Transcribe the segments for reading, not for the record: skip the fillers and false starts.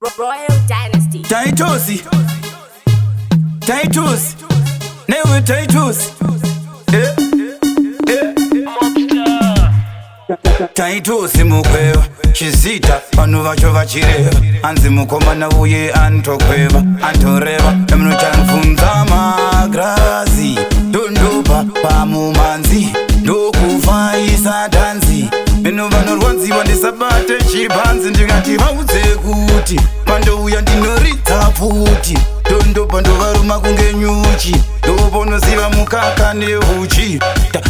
Royal Dynasty. Taitosi, Taitosi, newe Taitosi, eh, eh. Taitosi mukweva chizita vanhu vacho vachireva anzi mukomana uye antokweva antoreva emunochanbvunza magirazi ndondopa pamumanzi ndokufaisa dhanzi meno vanorwadziwa ndisabate chibhanzi ndikati vaudze kuti pandouya ndinoridza pfuti ndondobva ndovaruma kunge nyuchi ndoponoziva mukaka neuchi.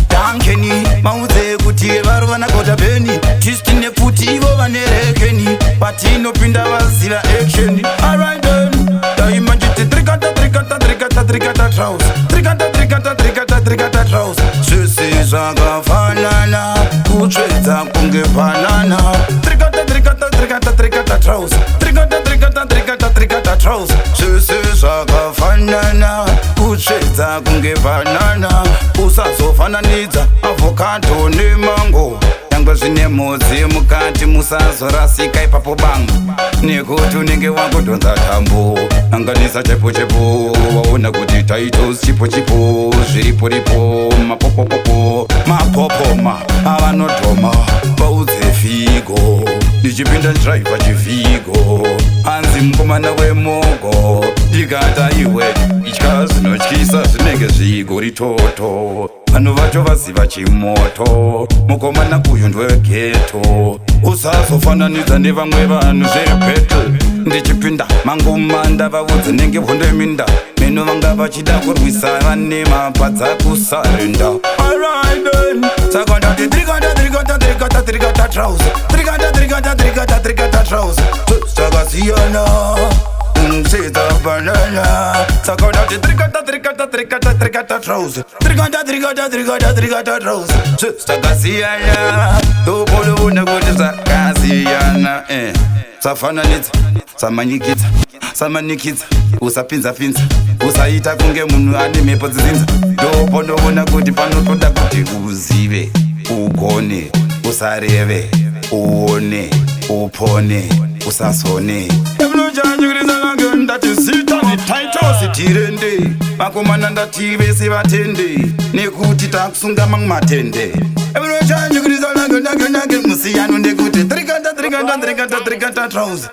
Tankeni maudze kuti varova nagota bheni tisti nepfuti ivo vane rekeni patinopinda vaziva action. Alright then, daima nchiti trikata trikata trikata trikata trouse trikata trikata trikata trikata trouse zvese zvakafanana kutsvedza kunge banana trikata trikata trikata trikata trouse trikata trikata trikata trikata trouse zvese zvakafanana kutsvedza kunge banana. Usazofananidza avocado nemango nyangwe zvine mhodzi mukati, musazorasika ipapo bango nekuti unenge wakudhonza tambo. Anganisa chepo chepo waona kuti Taitos chipo chipo zviripo ripo mapopopopo mapopoma avanodhoma vaudze figo ndichipinda dhiraivha chivhigo anzi mukomana wemogo ndikata iwe itya zvinotyisa zvinenge zvigoritoto vanhu vacho vaziva chimoto mukomana uyu ndweghetto. Usazofananidza nevamwe vanhu zvebattle ndichipinda mangoma ndavaudze nenge hondo yeminda meno vanga vachida kurwisa vane mapadza kusurrender. Alright then, saka ndati trikata trikata trikata trikata trouser trikata trikata trikata trikata trouser zvakasiyana msedza banana saka ndati trikata trikata trikata trikata trouser trikata trikata trikata trikata trouser zvakasiyana ndoponoona kuti zvakasiyana eh. Safananidza samanyikidza samanikidza usapinzapinza usaita kunge munhu ane mhepo dzizinza ndopondoona kuti panotoda kuti uzive ugone usareve uone upone usasone ndati zita neTaitosi tirende vakomana ndati vese vatende nekuti takusunga mamwe matende musiyano ndekuti trikata trikata trikata trikata trouser.